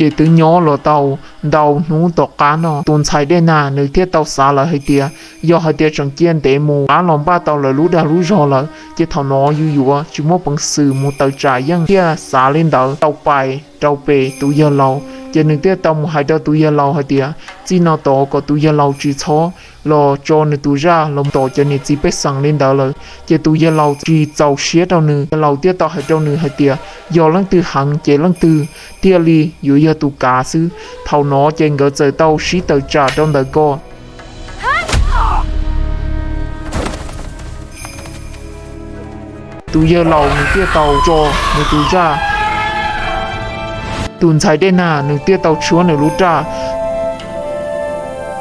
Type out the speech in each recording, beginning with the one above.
Ces twb nyob los tau ntau hnub tom qab no, tus ntxhais Dej Nag nws thiaj tau xav lawm hais tias, yog hais tias tseem cia ntev mus, rov qab los npaj tau lawv lub dag lub zog lawm, ces thaum no yus yuav tsis muaj peev xwm mus tawm tsam yeej. Thiaj xav li ntawd, tau pais rau pem tus yawg laus, ces nws thiaj tau mus hais rau tus yawg laus hais tias, txij no tod kom tus yawg laus tsis txhob los tso nws tus zaj los tom cov niam txiv pej xeem li ntawd lawm. Ces tus yawg laus tsis txaus siab rau nws, yawg laus thiaj tau hais rau nws hais tias, yog leej twg heev ces leej twg thiaj li yuav yog tus kav xwb. Thaum no ces nkawd txawm tau sib tawm tsam rau ntawm ko. Tus yawg laus nws thiaj tau tso nws tus zaj, tus ntxhais Dej Nag nws thiaj tau tshuab nws lub raj.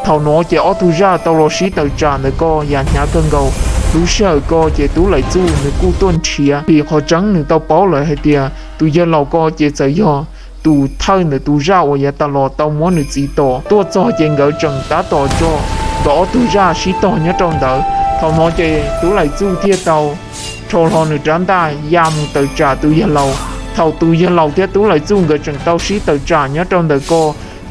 Thaum no ces ob tug zaj tau los sib tawm tsam ntawm ko yam hnyav kawg nkaus. Lub sij hawm ko ces Tub Laim Txuj nws kuj tuaj nrhiav, vim qhov tseeb nws tau paub lawm hais tias tus yawg laus ko ces txawm yog tus thawj ntawm tus zaj uas yav tas los tau muab nws txiv tom. Tuaj txog ces nkawd tseem tab tom tso nkawd ob tug zaj sib tog nyob rau ntawd. Thaum no ces Tub Laim Txuj thiaj tau rho hlo nws rab ntaj ya mus tawm tsam tus yawg laus. Thaum tus yawg laus thiab Tub Laim Txuj nkawd tseem tau sib tawm tsam nyob rau ntawm ko,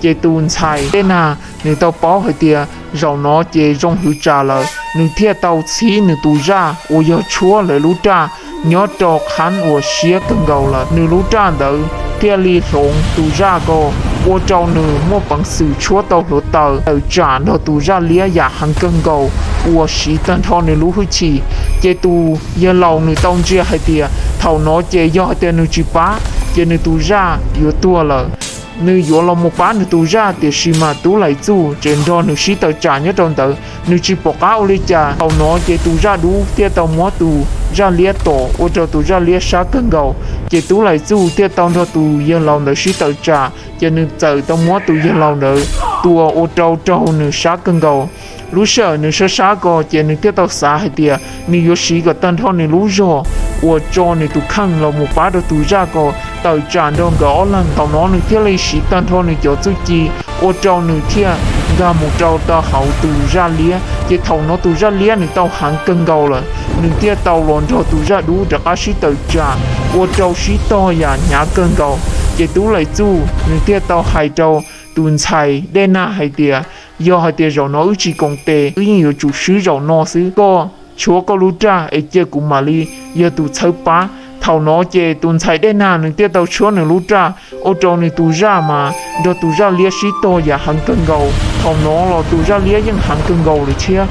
ces tus ntxhais Dej Nag nws tau paub hais tias zaum no ces zoo hwv tsam lawm, nws thiaj tau txhib nws tus zaj uas yog tshuab lawv lub raj nyob rau qhab uas siab kawg nkaus lawm. Nws lub raj ntawd thiaj li hloov tus zaj ko, ua rau nws muaj peev xwm tshuab tau hluav taws tawm tsam nrog tus zaj liab yam heev kawg nkaus uas siv tag nrho nws lub hwj chim. Ces tus yawg laus nws tau ntsia hais tias thaum no ces yog hais tias nws tsis pab ces nws tus zaj yuav tuag lawm. Nws yuav los mus pab nws tus zaj, tiam sis mas Tub Laim Txuj tseem nrog nws sib tawm tsam nyob rau ntawd, nws tsis pom qab ua li cas. Thaum no ces tus zaj dub thiaj tau muab tus zaj liab tom ua rau tus zaj liab sab kawg nkaus. Ces Tub Laim Txuj thiaj tau nrog tus yawg laus ntawd sib tawm tsam, ces nws txawm tau muab tus yawg laus ntawd tua ua rau raug nws sab kawg nkaus. Lub sij hawm nws sab sab ko ces nws thiaj tau xav hais tias nws yuav siv kom tag nrho nws lub zog uas tso nws tus kheej los mus pab rau tus zaj ko tawm tsam nrog nkawd ob leeg. Thaum no nws thiaj li siv tag nrho nws cov txuj ci ua rau nws thiaj nkag mus rau tau hauv tus zaj liab. Ces thaum no tus zaj liab nws tau heev kawg nkaus lawm, nws thiaj tau los nrog tus zaj dub rov qab sib tawm tsam ua rau sib tog yam hnyav kawg nkaus. Ces Tub Laim Txuj nws thiaj tau hais rau tus ntxhais Dej Nag hais tias, yog hais tias zaum no wb tsis koom tes, wb yeej yuav tsum swb zaum no xwb. Koj tshuab koj lub raj es cia kuv mam li yog tus txhawb pab. Thaum no ces tus ntxhais Dej Nag nws thiaj tau tshuab nws lub raj ua rau nws tus zaj mas nrog tus zaj liab sib tog yam heev kawg nkaus. Thaum no los tus zaj liab yeej heev kawg nkaus lawm thiab.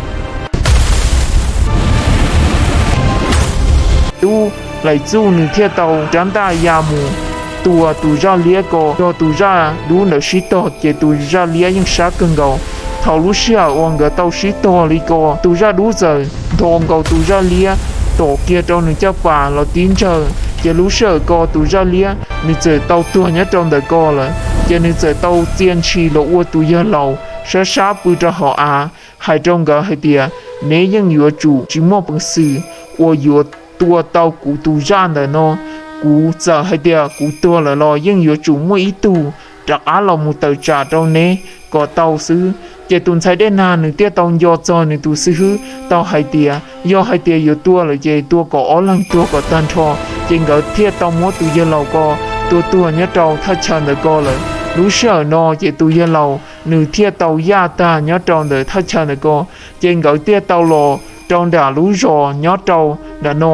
Tub Laim Txuj nws thiaj tau rab ntaj ya mus tua tus zaj liab ko, nrog tus zaj dub ntawd sib tog ces tus zaj liab yeej sab kawg nkaus. Thaum lub sij hawm uas nkawd tau sib tog li ko, tus zaj dub txawm nto nkaus tus zaj liab tom kiag rau nws caj pas los tib ntsawg, ces lub sij hawm ko tus zaj liab nws txawm tau tuag nyob rau ntawm ko lawm. Ces nws txawm tau txia ntshis los ua tus yawg laus sab sab pw rau hauv av, hais rau nkawd hais tias, neb yeej yuav tsum tsis muaj peev xwm uas yuav tua tau kuv tus zaj ntawm no. Kuv txawm hais tias kuv tuag lawm los yeej yuav tsum muaj ib tug rov qab los mus tawm tsam rau neb kom tau xwb. Ces tus ntxhais Dej Nag nws thiaj tau nco txog nws tus xib hwb tau hais tias, yog hais tias yuav tua lawm ces tua kom ob leeg tuag kom tag nrho. Ces nkawd thiaj tau muab tus yawg laus ko tua tuag nyob rau thaj chaw ntawm ko lawm. Lub sij hawm no ces tus yawg laus nws thiaj tau yaj tag nyob rau ntawm thaj chaw ntawm ko. Ces nkawd thiaj tau los rau nram lub zos nyob rau nram no.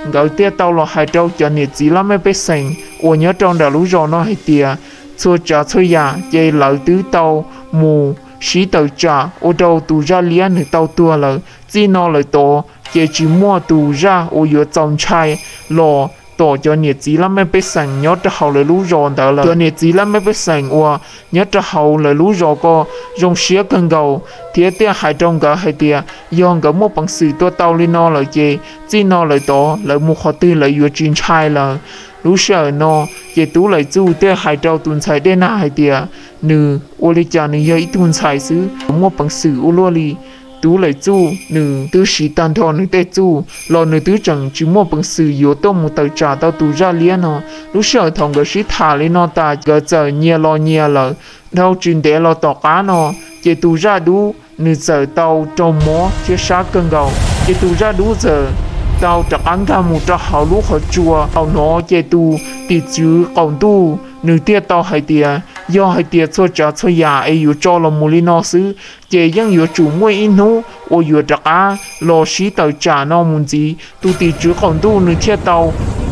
Nkawd thiaj tau los hais rau cov niam txiv laj mej pej xeem uas nyob rau nram lub zos no hais tias, txhua tsav txhua yam ces lawv twb tau mus sib tawm tsam ua rau tus zaj liab nws tau tuag lawm. Txij no lawm tod ces tsis muaj tus zaj uas yuav txaus ntshai los tom cov niam txiv laj mej pej xeem nyob rau hauv lawv lub zos ntawd lawm. Cov niam txiv laj mej pej xeem uas nyob rau hauv lawv lub zos ko zoo siab kawg nkaus thiab thiaj hais rau nkawd hais tias, yog nkawd muaj peev xwm tua tau li no lawm ces txij no lawm tod lawv mus qhov twg lawv yuav tsis ntshai lawm. Lub sij hawm no ces Tub Laim Txuj thiaj hais rau tus ntxhais Dej Nag hais tias, nws ua li cas nws yog ib tug ntxhais xwb, muaj peev xwm ua luaj li. Tub Laim Txuj nws twb siv tag nrho nws tej txuj los nws twb tseem tsis muaj peev xwm yuav tuaj mus tawm tsam tau tus zaj liab no. Lub sij hawm thaum nkawd sib tham li no tas, nkawd txawm nyias los nyias lawm. Dhau tsis ntev los tom qab no, ces tus zaj dub nws txawm tau raug mob thiab sab kawg nkaus. Ces tus zaj dub txawm tau rov qab nkag mus rau hauv lub qhov tsua. Thaum no ces tus tim tswv qaum ntuj Nws thiaj tau hais tias yog hais tias txhua tsav txhua yam es yuav tso los mus li no xwb, ces yeej yuav tsum muaj ib hnub uas yuav rov qab los sib tawm tsam no mus ntxiv. Tus tim tswv qaum ntuj nws thiaj tau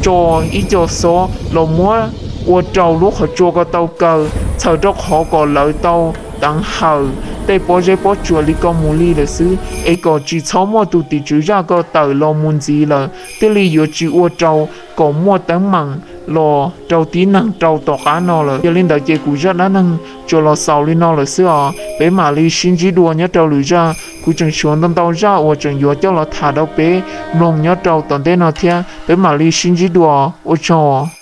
tso ib co xob los muab ua rau lub qhov tsua ko tau kaw txhaws rau qhov kom lawv tau teev hawm tej pob zeb pob tsuas li ko mus li lawm xwb, es kom tsis txhob muaj tus tim tswv zaj ko tawm los mus ntxiv lawm, thiaj li yuav tsis ua rau kom muaj teeb meem los rau tib neeg rau tom qab no lawm. Yog li ntawd ces kuv zaj dab neeg tsuas los xaus li no lawm xwb os. Peb mam li sib ntsib dua nyob rau lwm zaj. Kuv tseem tshuav ntau ntau zaj uas tseem yuav coj los tham rau peb mloog nyob rau tom ntej no thiab. Peb mam li sib ntsib dua. Ua tsaug.